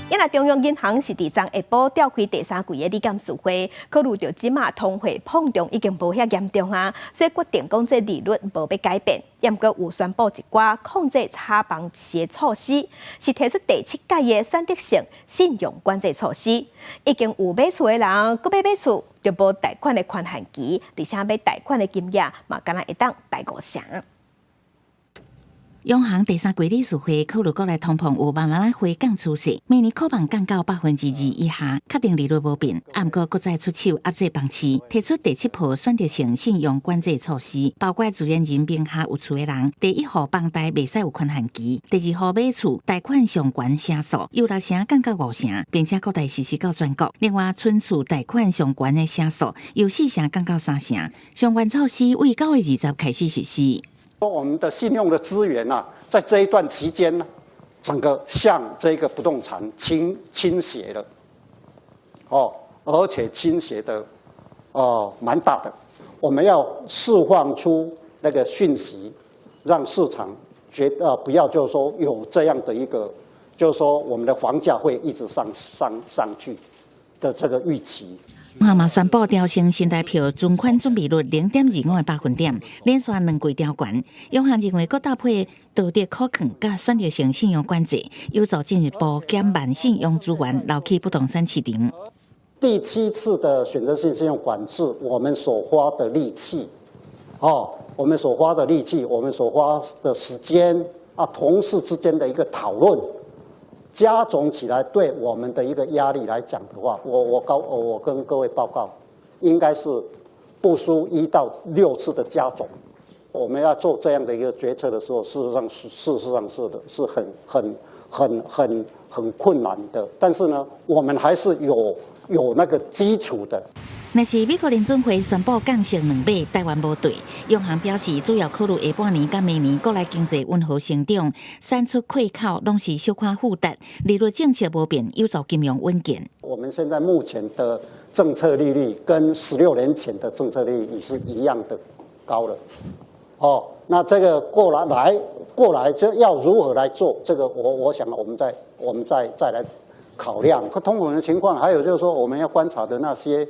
因為中央銀行是佇昨下晡召開第三季的理監事會，考慮著這馬通貨膨脹已經無遐嚴重啊，所以決定講這利率無欲改變。毋過有宣布一寡控制炒房市的措施，是提出第七屆的選擇性信用管制措施。已經有買厝的人，閣欲買厝，就無貸款的寬限期，而且欲貸款的金額嘛，干焦會當貸五成。央行第三季理事會考慮國內通膨有慢慢仔回降趨勢，明年可望降到2%以下，確定利率無變。毋過閣再出手壓制房市，提出第七波選擇性信用管制措施，包括自然人名下有厝的人，第一戶房貸袂使有寬限期，第二戶買厝貸款上懸成數由六成降到五成，並且擴大實施到全國。另外，純厝貸款上懸的成數由四成降到三成，相關措施為9月20開始實施。我們的信用的資源啊，在這一段期間呢，整個向這個不動產傾斜了，哦，而且傾斜的哦蠻大的。我們要釋放出那個訊息，讓市場覺得不要就是說有這樣的一個，就是說我們的房價會一直上去的這個預期。央行嘛宣布調升新台票存款準備率0.25個百分點，連續兩季調懸。央行認為，閣搭配道德可控佮選擇性信用管制，有助進一步減慢信用資源流去不動產市場。第七次的選擇性信用管制，我們所花的力氣，哦，我們所花的力氣，我們所花的時間啊，同事之間的一個討論，加總起來，對我們的一個壓力來講的話，我跟各位報告，應該是不輸1到6次的加總。我們要做這樣的一個決策的時候，事實上是很很很很很困難的。但是呢，我們還是有那個基礎的。若是美國聯準會宣布降息兩碼，台灣無綴。央行表示，主要考慮下半年佮明年國內經濟溫和成長，產出缺口攏是小可負擔，利率政策無變，有助金融穩健。我們現在目前的政策利率跟16年前的政策利率也是一樣的高了。哦，那這個過來，這要如何來做？這個我想我們再來考量。通膨的情況，還有就是說我們要觀察的那些。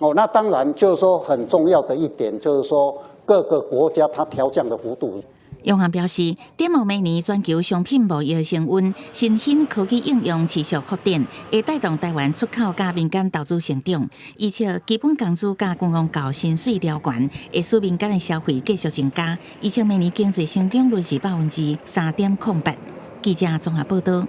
哦，那當然就是說很重要的一點，就是說各個國家它調降的幅度。央行表示，展望明年全球商品貿易升溫，新興科技應用持續擴展，會帶動台灣出口佮民間投資成長。而且基本工資佮軍公教薪水調懸，會使民間的消費繼續增加。預測明年經濟成長率是3.08%。記者綜合報道。